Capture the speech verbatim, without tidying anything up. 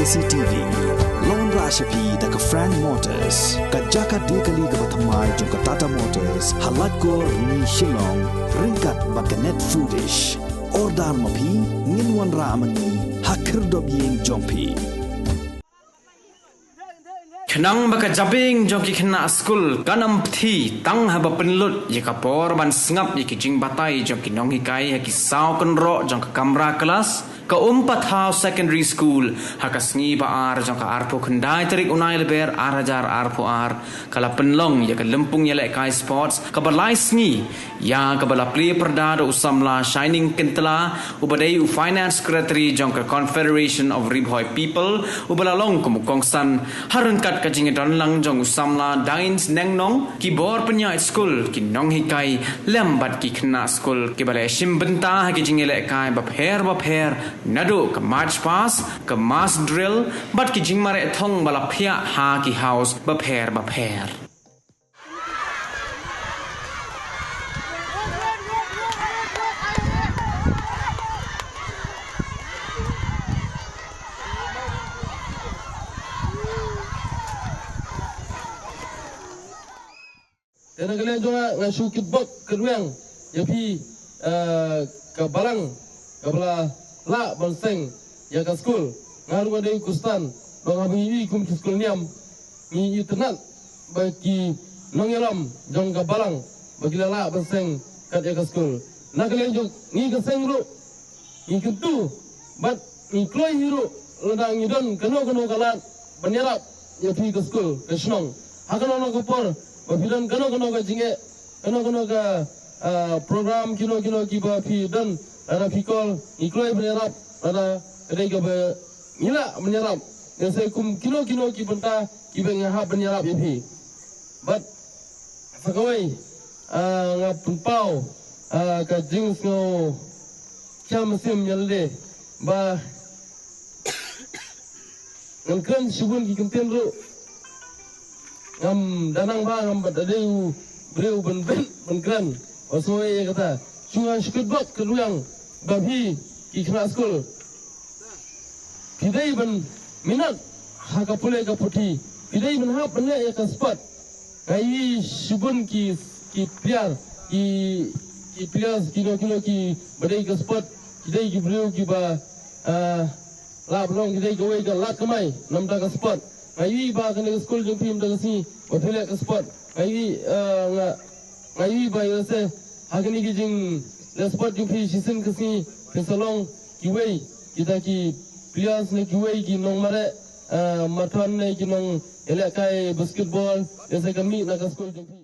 C T V. Long ra sha phi da ka Frank Motors, ka jaka de kali kaba thymmai jong ka Tata Motors, ha Laitkor, Shillong, ryngkat bad ka Net Foodish. Order ma phi, ngin wanrah ma ngi ha khyrdop ïing jong phi. Khnang ba ka jabieng jong ki khynnah skul kan ym pthi tang haba pynlut ïa ka por ban sngap ïa ki jingbatai jong ki nonghikai ha ki saw kynroh jong ka kamra klas, ka Umpathaw Secondary School, ha ka sngi ba ar jong ka arphew khyndai tarik u Naiïalber ar hajar arphew ar, ka la pynlong ïa ka lympung ïalehkai sports kaba lai sngi, ïa kaba la plie pyrda da u samla Shining Kyntla, uba dei u Finance Secretary jong ka Confederation of Ri Bhoi People, uba la long kum u kongsan, ha ryngkat ka jingïadonlang jong u samla Dines Nengnong, ki bor pynïaid skul, ki nonghikai, lem bad ki khynnah skul, kiba la shim bynta ha ki jingïalehkai bapher bapher, naduh ka march past, ka mass drill, bad ki jingmareh thong ba la phiah ha ki house bapher bapher. Te na ka liang jong nga, nga shu kitbok kitrwiang ïa phi, eh, ka balang kaba la lah ban seng ïa ka skul. Nga ruh nga dei u khristan, ba nga ba ngi ïohi kum ki skul niam, ngi itynnad ba ki nongïalam jong ka balang ba ki la lah ban seng kat ïa ka skul. Na ka liang jong ngi ka seng ruh, ngi kyntu bad ngi kloi hi ruh lada ngi don kano kano ka lad ban ïarap ïa phi ka skul ka shnong. Ha kano kano ka por ba phi don kano kano ka jingeh, kano kano ka, ah, program kino kino kiba phi don, lada phi call ngi kloi ban ïarap, lada ka dei kaba ngi lah ban ïarap. Ngi sa kum kino kino ki bynta kiba ngi hap ban ïarap ïa phi. Bad sa kawei, ah, nga pynpaw, ah, ka jingsngew khia mynsiem ïa lade ba ngan kren shibun ki kyntien ruh. Ngam da nang ba ngam ba da dei u briew ban ben ban kren. Wa sngewei ïa kata. Shu nga shu kitbok kitrwiang ba phi ki khynnah skul, phi dei ban minot ha ka pule ka puthi, phi dei ban hap ban leh ïa ka sport. Nga ïohi shibun ki, ki player, ki, ki players kino kino kiba dei ka sport, ki dei ki briew kiba, ah, lah ban long ki dei kawei ka lad kamai namar ka sport. Nga ïohi ba kane ka skul jong phi mynta ka sngi ba phi leh ka sport. Nga ïohi, ah, nga, nga ïohi ba ïa se ha kine ki jingleh sport jong phi shisien ka sngi phin sa long kiwei kita ki players ne kiwei ki nongmareh, ah, marathon ne ki nongïalehkai basketball, ïa se ka mih na ka skul jong phi.